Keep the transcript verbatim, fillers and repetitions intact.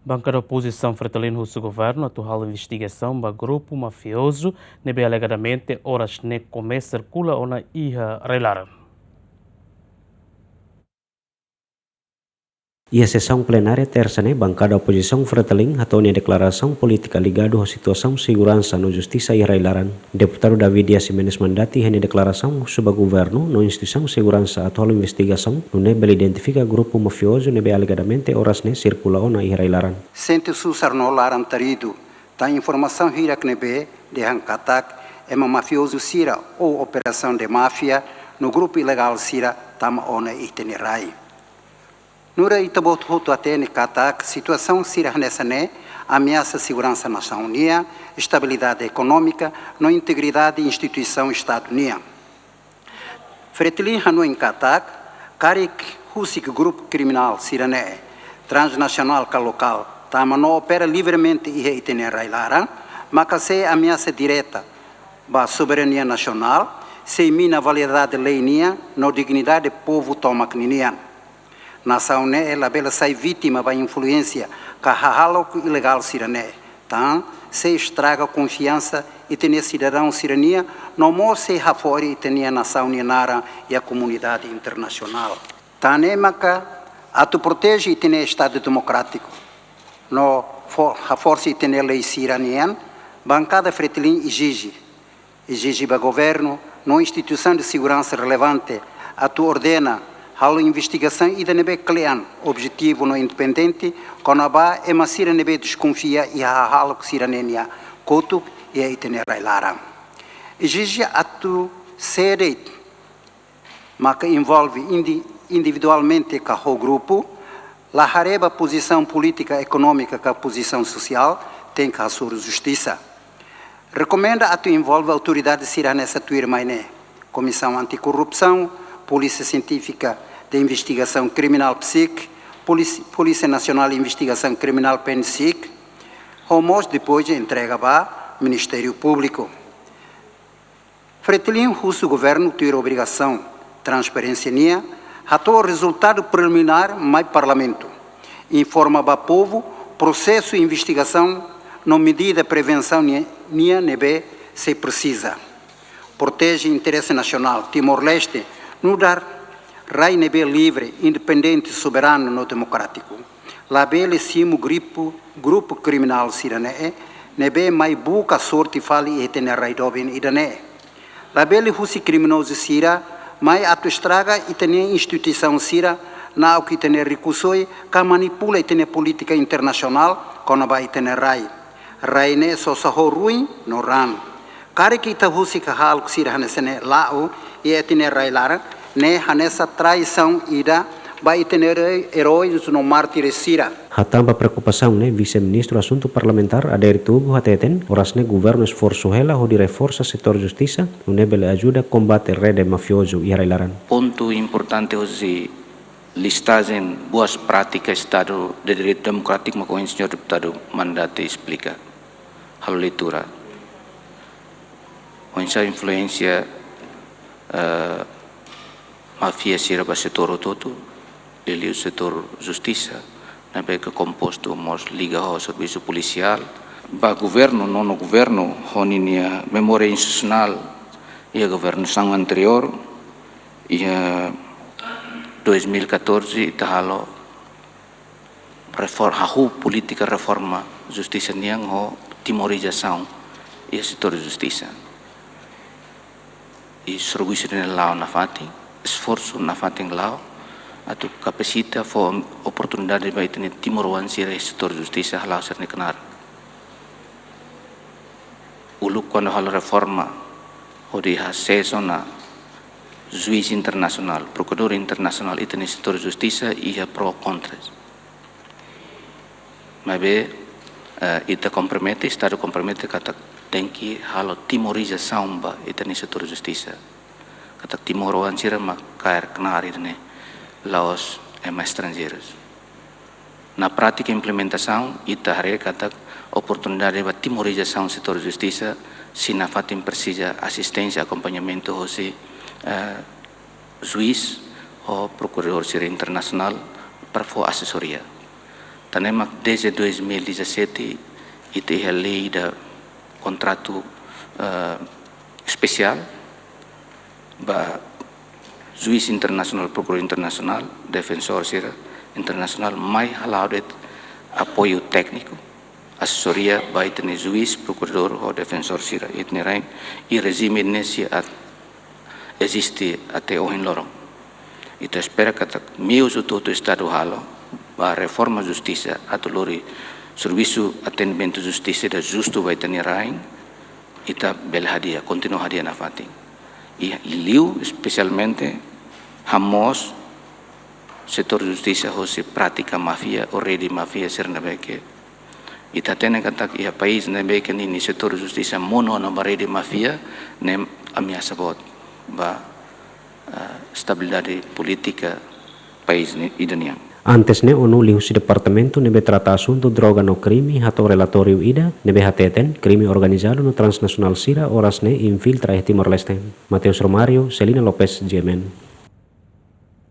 Bankada opozisaun Fretilin husu governu atu halo investigasaun ba grupu mafiozu ne'ebé alegadamente oras ne'e komesa sirkula ona iha rai-laran. Iha sesaun plenária Tersa ne'e, bankada opozisaun Fretilin hato'o nia deklarasaun polítika ligadu ho situasaun seguransa no justisa iha rai-laran. Deputadu David Dias Ximenes Mandati iha nia deklarasaun husu ba governu no instituisaun seguransa atu halo investigasaun nune'e bele identifika grupu mafiozu ne'ebé alegadamente oras ne'e sirkula ona iha rai-laran. Sente susar no laran-taridu, tan informasaun hirak ne'ebé dehan katak ema mafiozu sira ou operasaun de máfia no grupu ilegál sira tama ona iha ita-nia rai. Nu'udar ita-boot hotu hatene katak situasaun sira hanesan ne'e ameasa seguransa nasaun nian, estabilidade ekonómika no integridade instituisaun Estadu nian. Fretilin hanoin katak, karik husik grupu kriminál sira-ne'e, transnasionál ka lokál, tama no opera livremente iha ita-nia rai-laran, maka sei ameasa direta ba soberania nasionál, sei mina validade lei nian no dignidade povu tomak ninian. Nasaun ne'e labele sai vítima ba influénsia ka hahalok ilegál sira-ne'e, tan sei estraga konfiansa ita-nia sidadaun sira-nian, no mós sei hafo'er ita-nia nasaun nia naran iha komunidade internasionál. Tan ne'e maka, atu proteje ita-nia Estadu demokrátiku no fo-, haforsa ita-nia lei sira-nian, bankada Fretilin ezije, ezije ba governu no instituisaun de seguransa relevante atu ordena halo investigasaun ida ne'ebé kle'an, objetivu no independente kona-ba ema sira ne'ebé deskonfia iha hahalok sira-ne'e nia kotuk iha ita-nia rai-laran. Ezije atu sé de'it maka envolve indi-, individualmente ka ho grupu, la haree ba pozisaun polítika, ekonómika ka pozisaun sosiál, tenke hasoru justisa. Rekomenda atu envolve autoridade sira hanesan tuirmai ne'e: Komisaun Antikorrupsaun, Polísia Sientífika de Investigasaun Kriminál, PSIK, Polís-, Polísia Nasionál Investigasaun Kriminál, PNSIK, ho mós depois de entrega ba Ministériu Públiku. Fretilin husu governu tuir obrigasaun transparénsia nian, hato'o rezultadu preliminár mai Parlamentu, informa ba povu prosesu investigasaun no medida prevensaun nia-, nian ne'ebé sei presiza. Proteje interese nasionál Timor-Leste nu'udar rai ne'ebé livre, independente, soberanu no demokrátiku. Labele simu grupu, grupu kriminál sira-ne'e ne'ebé mai buka sorte fali iha ita-nia rai doben ida-ne'e. Labele husi kriminozu sira mai atu estraga ita-nia instituisaun sira, na'ok ita-nia rikusoin ka manipula ita-nia polítika internasionál kona-ba ita-nia rai. Rai ne'e sosa ho ruin no raan. Karik ita husik hahalok sira hanesan ne'e la'o iha ita-nia rai-laran, ne'e hanesan traisaun ida ba ita-nia erói-, eróis no mártires sira. Hatán ba preokupasaun ne'e, Vise-Ministru Asuntu Parlamentár, Adair Tugu, hateten, oras ne'e governu esforsu hela hodi reforsa setór justisa, nune'e bele ajuda kombate rede mafiozu iha rai-laran. Pontu importante hosi listajen boas prátika Estadu de Direitu Demokrátiku, mak ohin señór deputadu Mandati esplika. Halo leitura. Oinsá influénsia, eh, máfia sira ba setór hotu-hotu, liuliu setór justisa, ne'ebé ke kompostu mós liga ho servisu polisiál. Ba governu, nono governu, ho ninia memória institusionál, iha governasaun anteriór, iha dois mil e catorze, ita halo refor-, hahú polítika reforma justisa nian ho timorizasaun iha setór justisa. I servisu ne'e la'o nafatin, esforsu nafatin la'o, atu kapasita, fó oportunidade ba ita-nia timoroan sira iha setór justisa hala'o sira-nia knaar. Uluk kuandu halo reforma, hodi asesu ona juís internasionál, prokuradór internasionál, ita-nia setór justisa iha pro kontras. Maibé, eh, ita kompromete, Estadu kompromete katak tenke halo timorizasaun ba ita-nia setór justisa. Katak timoroan sira mak kaer knaar ida-ne'e, la'ós ema estranjeirus. Na prátika implementasaun, ita haree katak oportunidade ba timorizasaun setór justisa, sei nafatin presiza asisténsia, akompañamentu hosi, eh, juís ho prokuradór sira internasionál para fó asesoria. Tan ne'e mak desde dois mil e dezassete ita iha lei ida, kontratu eh, espesiál ba juís internasionál, prokuradór internasionál, defensór sira internasionál mai hala'o de'it apoiu tékniku, asesoria ba ita-nia juís, prokuradór ho defensór sira iha ita-nia rain, i rejime ne'e sei eziste até ohin loron. Ita espera katak meius hotu-hotu Estadu halo ba reforma justisa atu lori servisu atendimentu justisa ida justu ba ita-nia rain, ita bele hadi'a, kontinua hadi'a nafatin. I liu espesialmente hamoos setór justisa hosi prátika máfia ou rede máfia sira ne'ebé ke ita hatene katak iha país ne'ebé ke ninia setór justisa monu ona ba rede máfia, ne'e ameasa boot ba eh, estabilidade polítika país ne'e ida nian. Antes ne'e, ONU liuhusi departamentu ne'ebé trata asuntu droga no krime hato'o relatóriu ida ne'ebé hateten krime organizadu no transnasionál sira oras ne'e infiltra iha Timor-Leste. Mateus Romário, Celina Lopes, G M N.